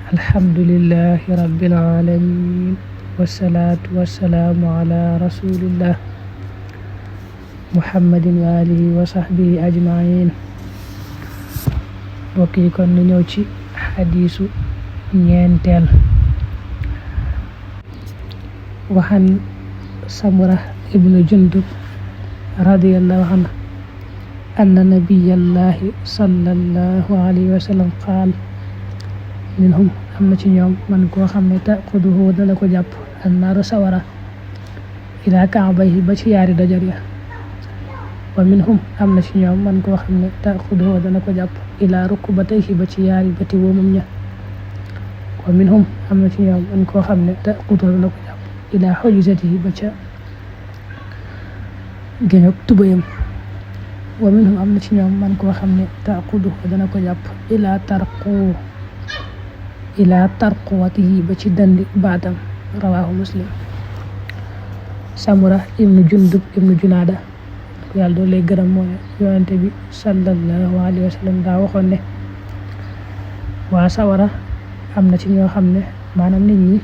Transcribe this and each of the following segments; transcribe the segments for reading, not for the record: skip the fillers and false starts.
alhamdulillahi rabbil alamin wassalatu wassalamu ala rasulillah muhammadin wa alihi wa sahbihi ajmain. mbokk yi kon ñu ñëw ci xadiisu ñeenteel. waxan samura ibnu jundub radiyallahu anhu anna nabiyallahi sallallahu alayhi wa sallam qaal minhum am na ci ñoom man koo xam ne taquduhu dana ko jàpp annaaru sawara ila ka'bayhi ba ci yaari dojor ya. wa minhum am na ci ñoom man koo xam ne taquduhu dana ko jàpp ila rukbatayhi ba ci yaari bati woomam ña. wa minhum am na ci ñoom man koo xam ne taquduhu dana ko jàpp ila hujzatihi ba ca géñog tubayam. wa minhum am na ci ñoom man koo xam ne taquduhu dana ko jàpp ila tarquwatihi ba ci dandi baatam. rawahu muslim. samura ibnu jundub ibnu junaada ko yàlla doon lay gërëm moo ne yonente bi sallallahu alayhi wa sallam daa waxoon ne waa sawara am na ci ñoo xam ne maanaam nit ñi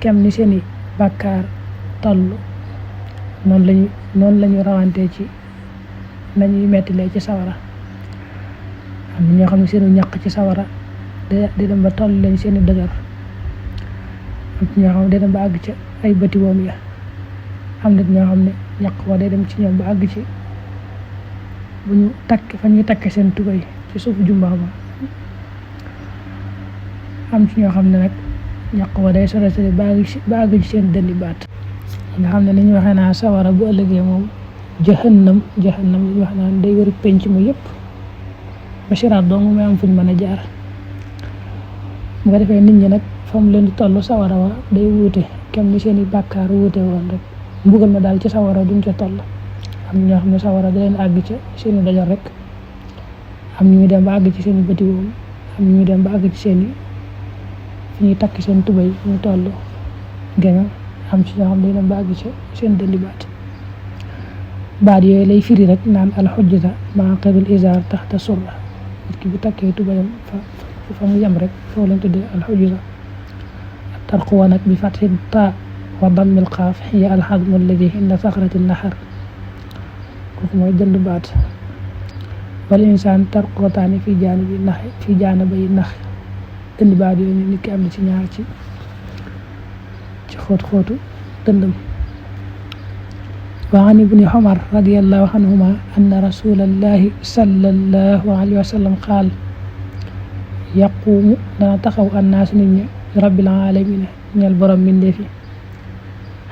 kem ni seeni bàkkaar toll noonu lañu rawantee ci nañuy mettilee ci sawara. am na ñoo xam ne seenu ñaq ci sawara di dem ba toll lañ seeni dëgër. am ñoo xam ne day dem ba àgg ca ay bëti woom ya. am nit ñoo xam ne ñaq wa day dem ci ñoom ba àgg ci bu ñu takk fa ñuy takk seen tubay ci suuf jumbax ba. am ci ñoo xam ne nag ñaq wa day sore ba àgg ci seen dëndi baat. nga xam ne li ñu waxee naa sawara bu ëllëgee moom jahannam li ñu wax naan day wër penc mu yëpp ba siraat dong muy am fuñ mën a jaar. bu ko defee nit ñi nag fa mu leen di toll sawara wa day wuute kem ni seen i bàkkaar wuute woon rek mbugal ma daal ci sawara duñ ca toll. am ñoo xam ne sawara da leen àgg ca seen i dajal rek. am ñu dem ba àgg ci seen i bëti woom. am ñu dem ba àgg ci seen i fi ñuy takk seen tubay ñu toll géño. am ci ñoo xam ne dem ba àgg ci seen dëndi baat yooyu lay firi rek naan alxujjata maa qabil izar taxta surra. nit ki bu takkee tubayam fa mu yem rek foo leen tuddee alxujjata. tarquwa nag bi fatxi taa wa dammil qaaf hiya alxadmu alladi inda saxrati naxar. kooku mooy jënd baat. wal insaan tarquwataani fi jaanibay nax. dënd baat yooyu nit ki am na ci ñaar ci xóotu dëndam. wa an ibni Umar radiyallahu anhuma anna rasulallahi sallallahu alayhi wa sallam qaal yaquumu dana taxaw annaasu nit ñi rabbil alamina ñeel borom mbindeef yi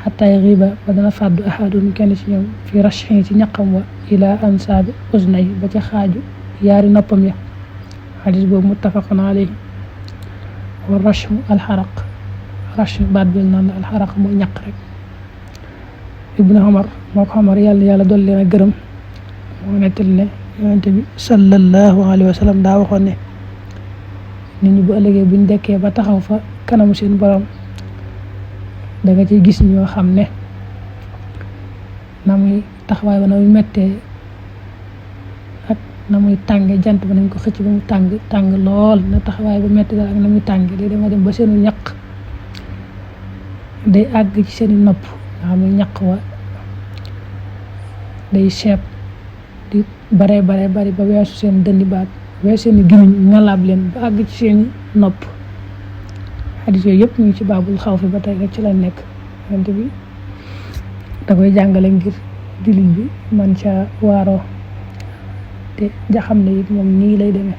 xataa yaxiiba ba dana fàddu ahadum kenn ci ñoom fi rashhi ci ñaqam wa ila ansaabi uznay ba ca xaaju yaari noppam ya. xadis boobu muttafaqun alayhi. wa rashmu alxaraq. rash baat bi naan alxaraq mooy ñaq rek. ibnu Umar moo ko Umar yàlla dolli leen a gërëm moo nettal ne yonente bi sallallahu alayhi wa sallam daa waxoon ne nit ñi bu ëllëgee buñ dekkee ba taxaw fa kanamu seen borom da nga ciy gis ñoo xam ne na muy taxawaay ba na muy mettee ak na muy tànge jant ba nañ ko xëcc ba mu tàng lool na taxawaay ba metti daal ak na muy tànge day dama dem ba seenu ñaq day àgg ci seeni nopp nga xam ne ñaq wa day seeb di bare bari ba weesu seen dëndi baat weesu seeni gimiñ ngalaab leen ba àgg ci seeni nopp. xadis yooyu yëpp ñu ngi ci baabul xaw fi ba tey rek ci la nekk. yonent bi da koy jàngale ngir jullit bi man ca waaroo te ja xam ne it moom nii lay demee.